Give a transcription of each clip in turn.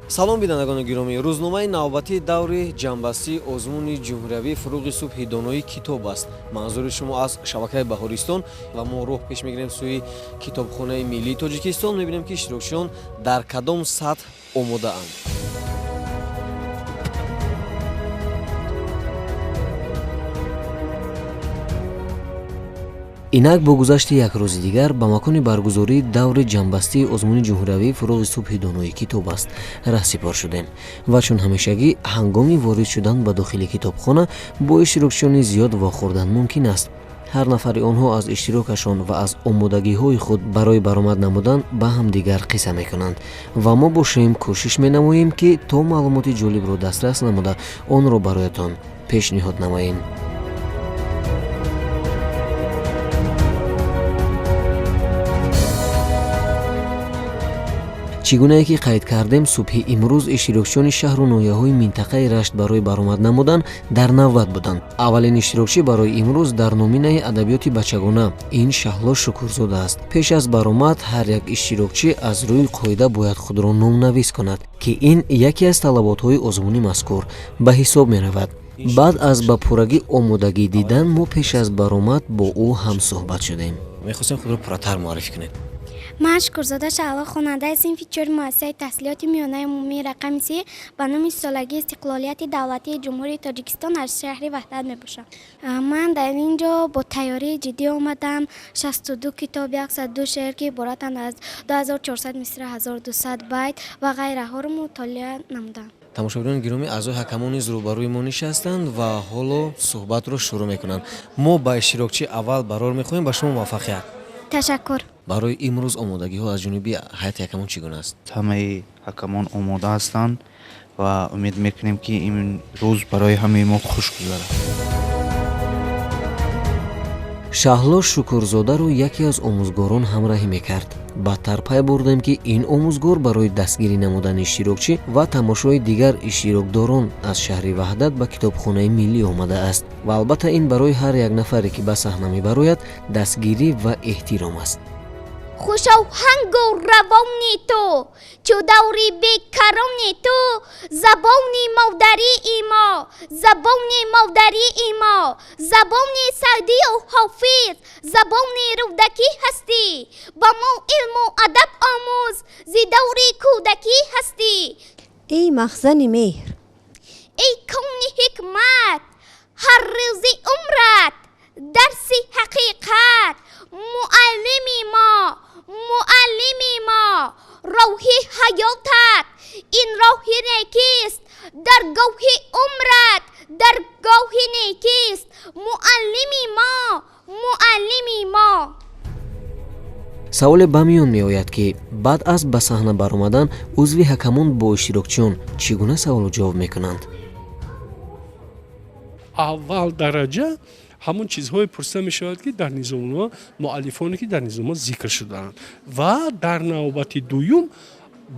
Салом, бинандагони гиромӣ. Рӯзномаи навбатии даври ҷамъбастии озмуни ҷумҳуриявии «Фуруғи субҳи доноӣ» китоб аст. Манзури шумо аз шабакаи Баҳористон ва мо роҳ пеш мегирем сӯи Китобхонаи миллии Тоҷикистон. Мебинем, ки иштирокчиён дар кадом сатҳ омодаанд. Инак, бо гузашти як рӯзи дигар ба макони баргузории даври ҷамъбастии озмуни ҷумҳуриявии «Фуруғи субҳи доноӣ» китоб аст раҳсипор шудем ва чун ҳамешагӣ ҳангоми ворид шудан ба дохили китобхона бо иштирокчиёни зиёд вохӯрдан мумкин аст. Ҳар нафари онҳо аз иштирокашон ва аз омодагиҳои худ барои баромад намудан ба ҳамдигар қисса мекунанд ва мо бошем, кӯшиш менамоем, ки то маълумоти ҷолибро дастрас намуда, онро бароятон пешниҳод намоем. Чӣ гунае ки қайд кардем, субҳи имрӯз иштирокчиёни шаҳру ноҳияҳои минтақаи Рашт барои баромад намудан дар навбат буданд. Аввалин иштирокчӣ барои имрӯз дар номинаи адабиёти бачагона ин Шаҳло Шукурзода аст. Пеш аз баромад ҳар як иштирокчӣ аз рӯи қоида бояд худро номнавис кунад, ки ин яке аз талаботҳои озмуни мазкур ба ҳисоб меравад. Баъд аз ба пуррагӣ омодагӣ дидан, мо пеш аз баромад бо ӯ ҳамсӯҳбат шудем. Мехостем худро пурратар муаррифӣ кунед. Ман Шукурзода Шаҳло, хонандаи синфи чори муассисаи таҳсилоти миёнаи умумии рақами 30 ба номи солагии истиқлолияти давлатии Ҷумҳурии Тоҷикистон аз шаҳри Ваҳдат мебошам. Ман дар ин ҷо бо тайёрии ҷиддӣ омадам. 62 китоб, 102 шеър, ки иборатанд аз 2400 мисра, 1200 байт ва ғайраҳоро мутолиа намудам. Тамошобинони гиромӣ, аъзои ҳакамон низ рӯбарӯи мо нишастанд ва ҳоло суҳбатро шурӯъ мекунанд. Мо ба иштирокчӣ аввал барор мехоҳем, ба шумо муваффақият. Ташаккур. Барои имрӯз омодагиҳо аз ҷониби ҳайати ҳакамон чӣ гуна аст? Ҳамаи ҳакамон омода ҳастанд ва умед мекунем, ки ин рӯз барои ҳамаи мо хуш гузарад. Шаҳло Шукурзодаро яке аз омӯзгорон ҳамроҳӣ мекард. Баъдтар пай бурдем, ки ин омӯзгор барои дастгирӣ намудани иштирокчӣ ва тамошои дигар иштирокдорон аз шаҳри Ваҳдат ба Китобхонаи миллӣ омадааст ва албатта ин барои ҳар як нафаре, ки ба саҳна мебарояд, дастгирӣ ва эҳтиром аст. Хушоҳангу равони ту, чу даври бекарони ту, забони модарии мо, забони модарии мо, забони Саъдию Ҳофиз, забони Рӯдакӣ ҳастӣ. Ба мо илму адаб омӯз, зи даври кӯдакӣ ҳастӣ. Эй махзани меҳр, эй кони ҳикмат, ҳар рӯзи умрат дарси ҳақиқат. Муаллими мо, муаллими мо, роҳи ҳаётат ин роҳи некист, даргоҳи умрат даргоҳи некист. Муаллими мо, муаллими мо. Саволе ба миён меояд, ки баъд аз ба саҳна баромадан узви ҳакамон бо иштирокчиён чӣ гуна саволу ҷавоб мекунанд? Аввал дараҷа ҳамон чизҳое пурсида мешавад, ки дар низомнома, муаллифоне, ки дар низомнома зикр шудаанд, ва дар навбати дуюм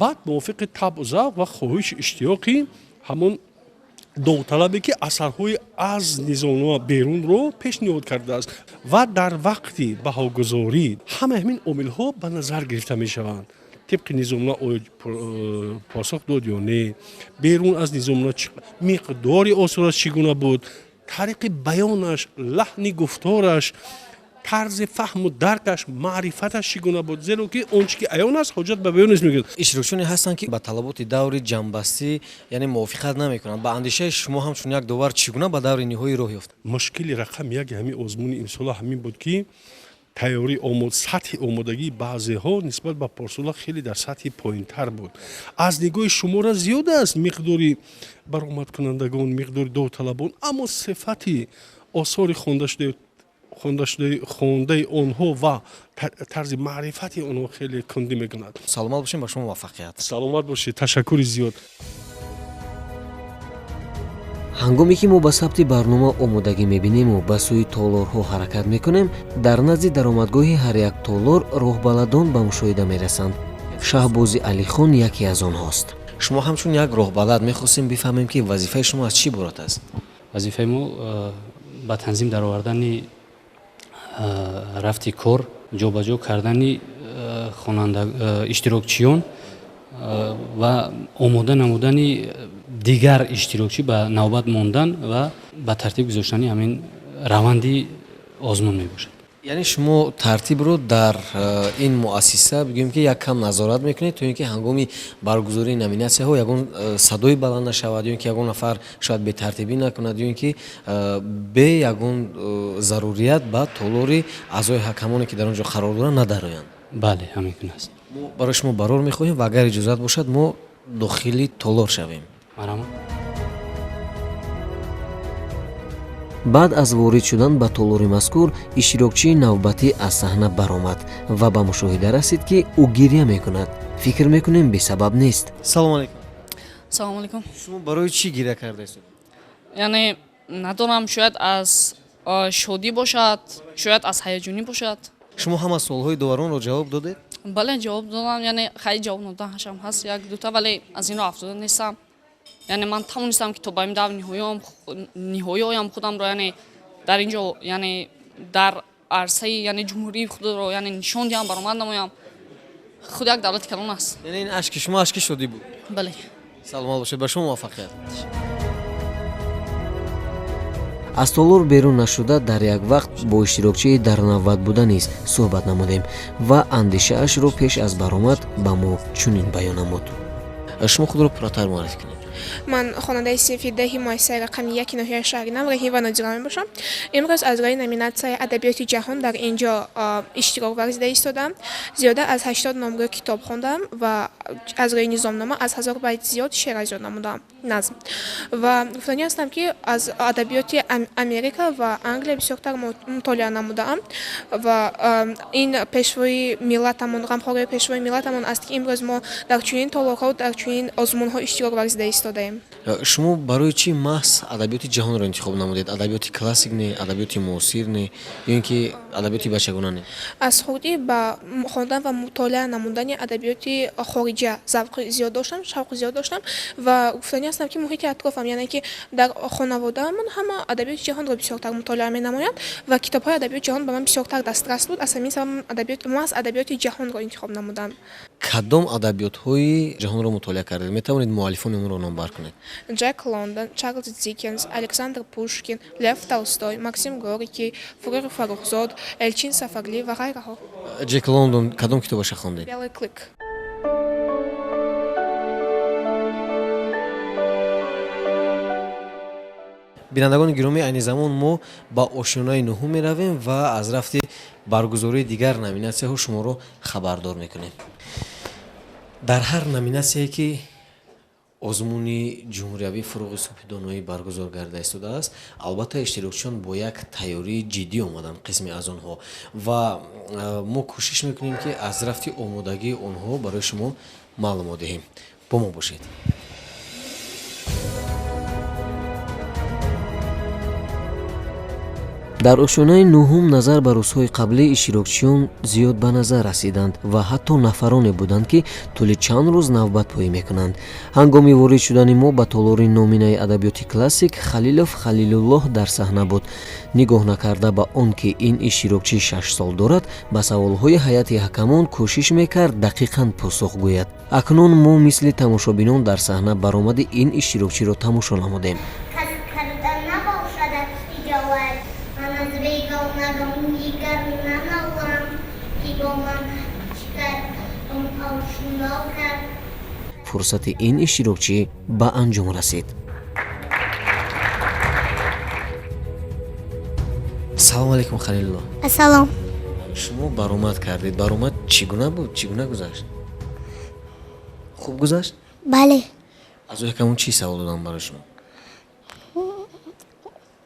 баъд мувофиқи табъу завқ ва хоҳиши иштиёқи ҳамон довталабе, ки асарҳои аз низомнома берунро пешниҳод кардааст. Ва дар вақти баҳогузорӣ ҳамаи ҳамин омилҳо ба назар гирифта мешаванд: тибқи низомнома оё посух дод ё не, берун аз низомнома миқдори осораш чӣ гуна буд, тариқи баёнаш, лаҳни гуфтораш, тарзи фаҳму даркаш, маърифаташ чӣ гуна буд, зеро ки он чи ки аён аст, ҳоҷат ба баён нест, мегӯяд. Иштирокчионе ҳастанд, ки ба талаботи даври ҷамъбастӣ, яъне, мувофиқат намекунанд. Ба андешаи шумо, ҳамчун як довар, чӣ гуна ба даври ниҳоӣ роҳ ёфт? Мушкили рақами яки ҳамин озмуни имсола ҳамин буд, ки тайёрӣ, сатҳи омодагии баъзеҳо нисбат ба порсола хеле дар сатҳи поинтар буд. Аз нигоҳи шумора зиёд аст миқдори баромадкунандагон, миқдори довталабон, аммо сифати осори хондаи онҳо ва тарзи маърифати онҳо хеле кундӣ мекунад. Саломат бошем, ба шумо муваффақият. Саломат бошед, ташаккури зиёд. Ҳангоме ки мо ба сабти барнома омодагӣ мебинему ба сӯи толорҳо ҳаракат мекунем, дар назди даромадгоҳи ҳар як толор роҳбаладон ба мушоҳида мерасанд. Шаҳбози Алихон яке аз онҳост. Шумо ҳамчун як роҳбалад, мехостем бифаҳмем, ки вазифаи шумо аз чӣ иборат аст? Вазифаи мо ба танзим даровардани рафти кор, ҷобаҷо кардани хонанда, иштирокчиён Ва омода намудани дигар иштирокчӣ ба навбат мондан ва ба тартиб гузоштани ҳамин раванди озмун мебошад. Яъне шумо тартибро дар ин муассиса, бигӯем ки, як кам назорат мекунед, то ин ки ҳангоми баргузории номинатсияҳо ягон садои баланд нашавад ё ин ки ягон нафар шояд бетартибӣ накунад, ё ин ки бе ягон зарурият ба толори аъзои ҳакамоне, ки дар он ҷо қарор доранд, надароянд. Бале, ҳамин гуна аст. Мо барои шумо барор мехоҳем ва агар иҷозат бошад, мо дохили толор шавем. Марҳамат. Баъд аз ворид шудан ба толори мазкур, иштирокчии навбатӣ аз саҳна баромад ва ба мушоҳида расид, ки ӯ гиря мекунад. Фикр мекунем, бесабаб нест. Салому алайкум. Салому алайкум. Шумо барои чӣ гиря кардаистед? Яъне надонам, шояд аз шодӣ бошад, шояд аз ҳаяҷонӣ бошад. Шумо ҳама суолҳои доваронро ҷавоб додед? Бале, ҷавоб додам. Яъне хай, ҷавоб надодаашам ҳаст як дута, вале аз инро афтода нестам. Яъне ман тавонистам, ки то ба ин давр ниҳоӣ оям, худамро, яъне дар ин ҷо, яъне дар арсаи, яъне ҷумҳурии худро, яъне нишон диҳам, баромад намоям. Худ як давлати калон аст. Яъне ин ашки шумо ашки шодӣ буд? Бале. Саломат бошед, ба шумо муваффақият. Аз толор берун нашуда, дар як вақт бо иштирокчии дар навбат буда низ суҳбат намудем ва андешаашро пеш аз баромад ба мо чунин баён намуд. Шумо худро пурратар муаррифӣ кунед. Ман хонандаи синфи 10-и муассисаи рақами 1 ноҳияи Шаҳринав Раҳимова Нодира мебошам. Имрӯз аз рӯи номинатсияи адабиёти ҷаҳон дар ин ҷо иштирок варзида истодам. Зиёда аз 80 номгӯ китоб хондам ва аз рӯи низомнома аз 1000 байт зиёд шеър аз ёд намудам, назм. Ва гуфтанӣ ҳастам, ки аз адабиёти Америка ва Англия бисёртар мутолиа намудаам. Ва ин пешвои миллатамон, ғамхории пешвои миллатамон аст, ки имрӯз мо дар чунин толорҳо, дар чунин озмунҳо иштирок варзида истодаем. Шумо барои чӣ маҳз адабиёти ҷаҳонро интихоб намудед? Адабиёти классик не, адабиёти муосир не, ё ин ки адабиёти бачагона не? Аз хурдӣ ба хондан ва мутолиа намудани адабиёти хориҷа завқи зиёд доштам, шавқи зиёд доштам. Ва гуфтанӣ ҳастам, ки муҳити атрофам, яъне ки дар хонаводаамон ҳама адабиёти ҷаҳонро бисёртар мутолиа менамоянд ва китобҳои адабиёти ҷаҳон ба ман бисёртар дастрас буд. Аз ҳамин сабаб маҳз адабиёти ҷаҳонро интихоб намудам. Кадом адабиётҳои ҷаҳонро мутолиа кардед? Метавонед муаллифони онро номбар кунед? Ҷек Лондон, Чарлз Диккенс, Александр Пушкин, Лев Толстой, Максим Горький, Фурӯғи Фаррухзод, Элчин Сафарли ва ғайраҳо. Ҷек Лондон кадом китобаша хондед? Белый клык. Бинандагони гиромӣ, айни замон мо ба ошёнаи нуҳум меравем ва аз рафти баргузории дигар номинатсияҳо шуморо хабардор мекунем. Дар ҳар номинатсияе, ки озмуни ҷумҳуриявии «Фурӯғи субҳи доноӣ» баргузор гарда истодааст, албатта, иштирокчиён бо як тайёрии ҷиддӣ омаданд қисме аз онҳо, ва мо кӯшиш мекунем, ки аз рафти омодагии онҳо барои шумо маълумот диҳем. Бо мо бошед. Дар ошёнаи нуҳум назар ба рӯзҳои қаблӣ иштирокчиён зиёд ба назар расиданд ва ҳатто нафароне буданд, ки тӯли чанд рӯз навбатпоӣ мекунанд. Ҳангоми ворид шудани мо ба толори номинаи адабиёти классик, Халилов Халилуллоҳ дар саҳна буд. Нигоҳ накарда ба он ки ин иштирокчӣ 6 сол дорад, ба саволҳои ҳайати ҳакамон кӯшиш мекард дақиқан посух гӯяд. Акнун мо мисли тамошобинон дар саҳна баромади ин иштирокчиро тамошо намудем. Кас карда набошадат хиҷолат, ман аз бегонагон дигар нанолам, ки бо ман чӣ кард, он ошно кард. Фурсати ин иштирокчӣ ба анҷом расид. Салому алайкум, Халилулло. Ассалом. Шумо баромад кардед. Баромад чӣ гуна буд, чӣ гуна гузашт? Хуб гузашт? Бале. Аъзои ҳакамон чӣ савол доданд барои шумо?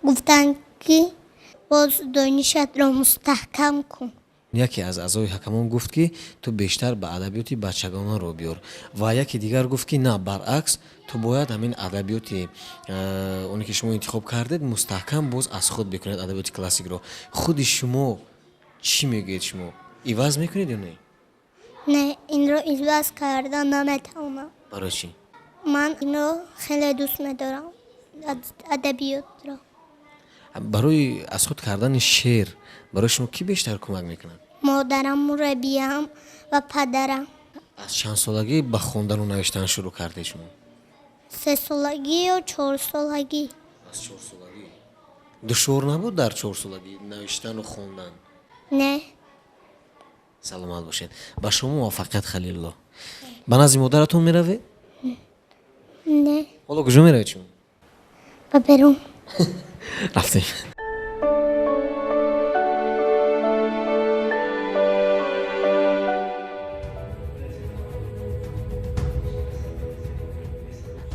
Гуфтанд, ки боз донишатро мустаҳкам кун. Яке аз аъзои ҳакамон гуфт, ки ту бештар ба адабиёти бачагона роҳ биёр, ва яке дигар гуфт, ки на, баръакс, ту бояд ҳамин адабиёти оне ки шумо интихоб кардед, мустаҳкам боз аз худ бикунед адабиёти классикро. Худи шумо чӣ мегӯед? Шумо иваз мекунед ё не? Не, инро иваз карда наметавонам. Барои чӣ? Ман инро хеле дӯст медорам, адабиётро. Барои аз худ кардани шеър барои шумо кӣ бештар кӯмак мекунад? Модарам, мураббиям ва падарам. Аз чанд солагӣ ба хондану навиштан шурӯъ кардед шумо? 3 солагӣ ё 4 солагӣ. Аз 4 солагӣ. Душвор набуд дар 4 солагӣ навиштану хондан? Не. Саломат бошед, ба шумо муваффақият. Халилулло, ба назди модаратон меравед? Не. Ҳоло куҷо меравед шумо? Ба берун. Рафтем.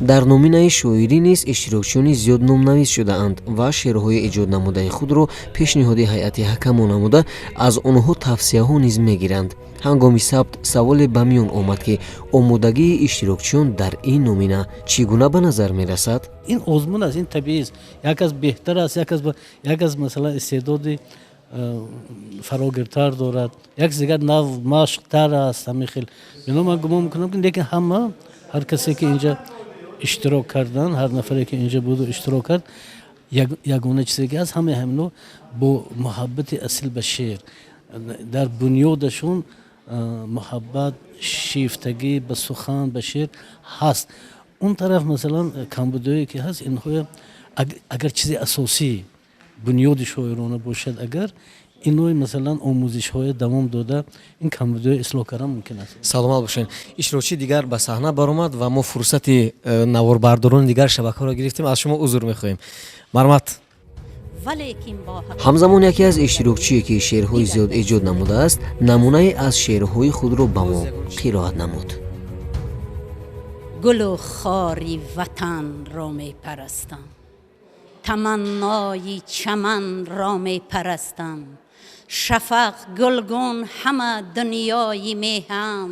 Дар номинаи шоирӣ низ иштирокчиёни зиёд номнавис шудаанд ва шеърҳои эҷоднамудаи худро пешниҳоди ҳайати ҳакамон намуда, аз онҳо тавсияҳо низ мегиранд. Ҳангоми сабт саволе ба миён омад, ки омодагии иштирокчиён дар ин номина чӣ гуна ба назар мерасад? Ин озмун аст, ин табиист, як аз беҳтар аст, як аз, масалан, истеъдоди фарогиртар дорад, як дигар нав машқтар аст. Ҳамин хел бино ман гумон мекунам, ки лекин ҳама, ҳар касе ки инҷа иштирок кардан, ҳар нафаре ки инҷа буду иштирок кард, ягона чизе ки ҳаст, ҳамаи ҳамино бо муҳаббати асил ба шеър, дар бунёдашон муҳаббат, шифтагӣ ба сухан, ба шеър ҳаст. Он тараф, масалан, камбудиҳое ки ҳаст, инҳоя агар чизи асосӣ, бунёди шоирона бошад, агар инои, масалан, омӯзишҳое давом дода, ин камбудиҳои ислоҳ кардан мумкин аст. Саломат бошед. Иштирокчии дигар ба саҳна баромад ва мо фурсати наворбардорони дигар шабакаҳоро гирифтем, аз шумо узр мехоҳем, марҳамат. Ҳамзамон яке аз иштирокчие, ки шеърҳои зиёд эҷод намудааст, намунае аз шеърҳои худро ба мо қироат намуд. Гулу хори ватанро мепарастам, таманнои чаманро мепарастам, шафақ, гулгун, ҳама дунёи меҳам,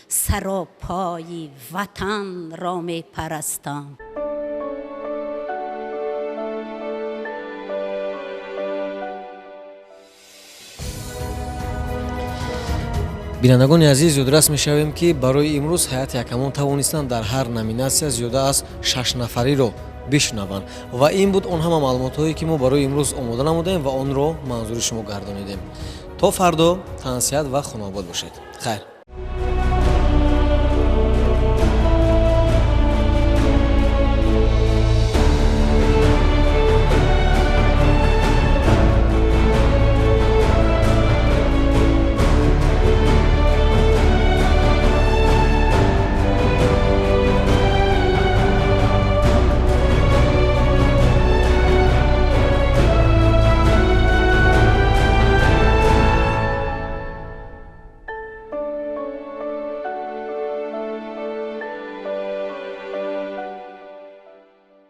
саропои ватанро мепарастам. Бинандагони азиз, ёдрас мешавем, ки барои имрӯз ҳайати ҳакамон тавонистанд дар ҳар номинатсия зиёда аз шаш нафариро бишунаванд. Ва ин буд он ҳама маълумотҳое, ки мо барои имрӯз омода намудаем ва онро манзури шумо гардонидем. То фардо тансиҳат ва хонаобод бошед. Хайр.